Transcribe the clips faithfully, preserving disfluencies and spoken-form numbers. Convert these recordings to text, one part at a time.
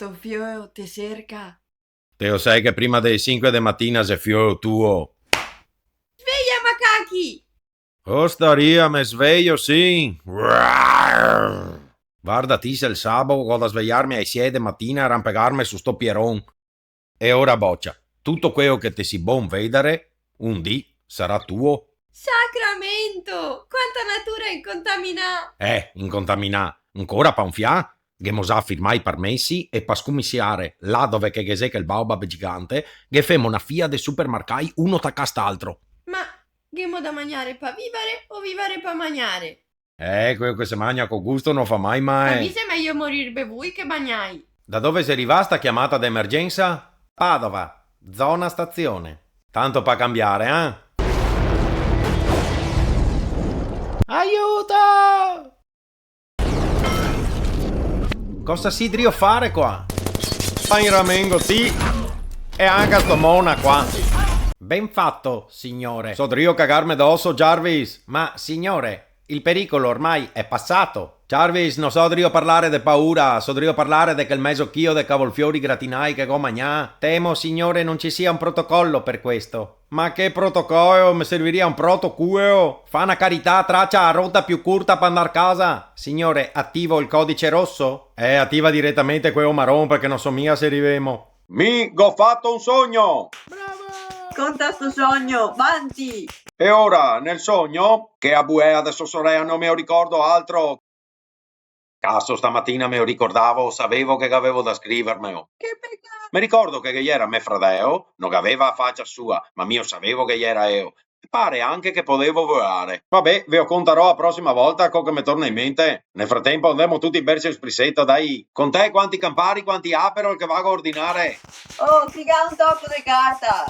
to fiolo te serca. Te lo sè che prima de le sinque de matina xe fiolo tuo. Sveia, macachi! Ostaria, me sveio, sì! Varda ti se el sabo go da sveiarme ae sie de matina e rampegarme su sto pieron. E ora bocia, tuto queo che te si bon vedare, un dì sarà tuo. Sacramento! Quanta natura incontaminà! Eh, incontaminà, ancora pa un fià? Ghemo za firmà i parmesi e pa scuminsiare, là dove che ghe xe quel baobab gigante, ghe femo na fia de supermarcai uno tacà st'altro. Ma ghemo da magnare pa vivare o vivare pa magnare? Eh, queo che se magna co gusto no fa mai mae. Ma mi xe mejo morir bevui che magnai. Da dove xe rivà sta chiamata de emergensa? Padova, zona stazione. Tanto pa cambiare, eh? Aiuto! Cosa si drio fare qua? Fa in ramengo ti e anca sto mona qua. Ben fato, signore. So drio cagarme doso, Jarvis. Ma, signore, il pericolo ormai è passato. Jarvis, no so drio parlare de paura, so drio parlare de quel mezo chio de cavolfiori gratinai che go magnà. Temo, signore, non ci sia un protocollo per questo. Ma che protocollo? Me serviria un protocueo. Fa na carità, tracia a rota più curta pa andar casa. Signore, attivo il codice rosso? Eh, attiva diretamente queo maron, parché no so mia se rivemo. Mi go fato un sogno! Bravo! Conta sto sogno, vanti! E ora, nel sogno, che a buea de so sorea no me lo ricordo altro. Caso, stamatina me lo ricordavo, savevo che gavevo da scrivermeo. Che pecà! Me ricordo che ghe iera me fradeo, no gaveva a facia sua, ma mi o savevo che iera eo. Pare anche che podevo volare. Vabè, ve o contarò a prosima volta co che me torna in mente. Nel fratempo andemo tuti berse un spriseto, dai. Contè quanti Campari, quanti Aperol che vago a ordinare. Oh, ti ga un toco de carta!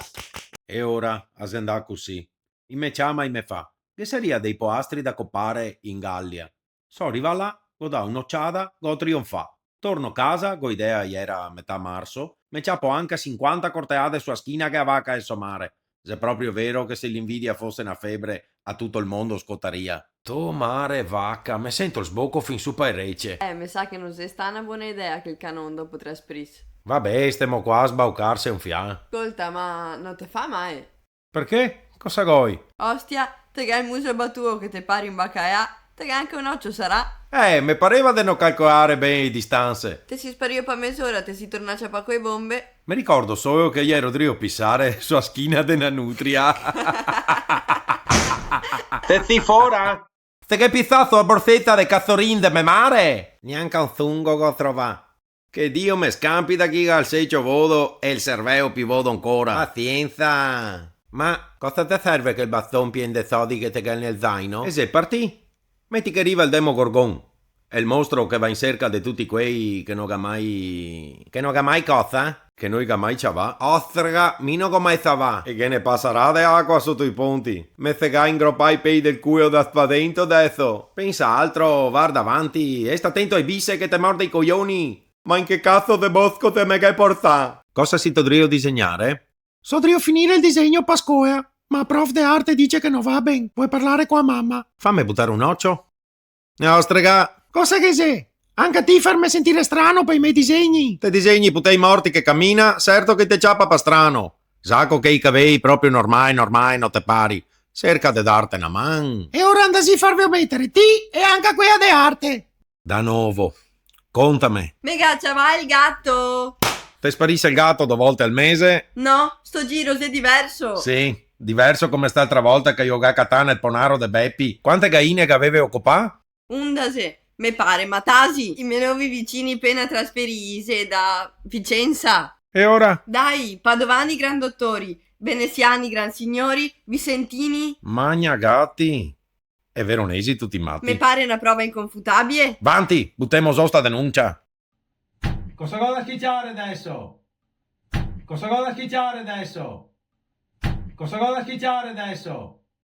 E ora, a xe ndà cusì. I me ciama, i me fa: "Ghe saria dei poastri da copare in Galia?" So rivà là, go dà un'ociada, go trionfà. Torno casa, go idea iera a metà marso, me ciapo anca sinquanta corteade su a schina che a vaca e so mare. Xe proprio vero che se l'invidia fose na febre, a tuto el mondo scotaria. To mare vaca, me sento el sboco fin su pa e rece. Eh, me sa che no xe stà na bona idea quel canon dopo tre spris. Vabè, stemo qua a sbaucarse un fià. Scolta, ma no te fa mae? Parché? Cosa goi? Ostia, te ga el muso batuo che te pari un bacaeà, te ga anca un ocio, sarà? Eh, me pareva de no calcolare ben e distanse. Te si sparìo pa mezora, te si tornà ciapà co e bombe. Me ricordo solo che iero drio pisare su a schina de na nutria. Te si fora? Te ghe pisà so a borseta de casorin de me mare? Gnanca un zungo go trovà. Che Dio me scampi da chi ga el secio vodo e el serveo pi vodo ancora. Pasiensa! Ma cosa te serve quel baston pien de sodi che te ga nel zaino? E xe partì. Meti che riva el Demogorgon. Xe el mostro che va in serca de tuti quei che no ga mai... Che no ga mai cosa? Che no i ga mai ciavà. Ostrega, mi no go mai ciavà. E ghe ne pasarà de acua soto i ponti. Me se ga ingropà i pei del culo da spavento deso. Pensa altro, varda avanti e sta tento ae bise che te morde i coioni. Ma in che caso de bosco te me ghe portà? Cosa sito drio disegnare? So drio finire el disegno pa scola, ma a prof de arte dixe che no va ben. Vol parlare co a mama. Fame butare un ocio. Ostrega! Cosa che xe? Anca ti farme sentire strano pa i me disegni? Te disegni putei morti che camina, certo che te ciapa pa strano. Za co quei cavei proprio normai, normai no te pari. Serca de darte na man. E ora andasì farveo metere ti e anca quea de arte. Da novo. Contame. Me ga ciavà el gato! Te sparise el gato do volte al mese? No, sto giro xe diverso. Sì, diverso come st'altra volta che i o ga catà nel ponaro de Bepi. Quante gaine che gaveveo copà? Undase, me pare, ma tasi! I me novi vicini pena trasferii xe da Vicensa. E ora? Dai, padovani gran dotori, venesiani gran signori, visentini. Magna gati. E veronesi tuti mati. Me pare na prova inconfutabie. Vanti, butemo zo sta denuncia. Cosa go da schiciare deso? Cosa go da schiciare deso? Cosa go da schiciare deso?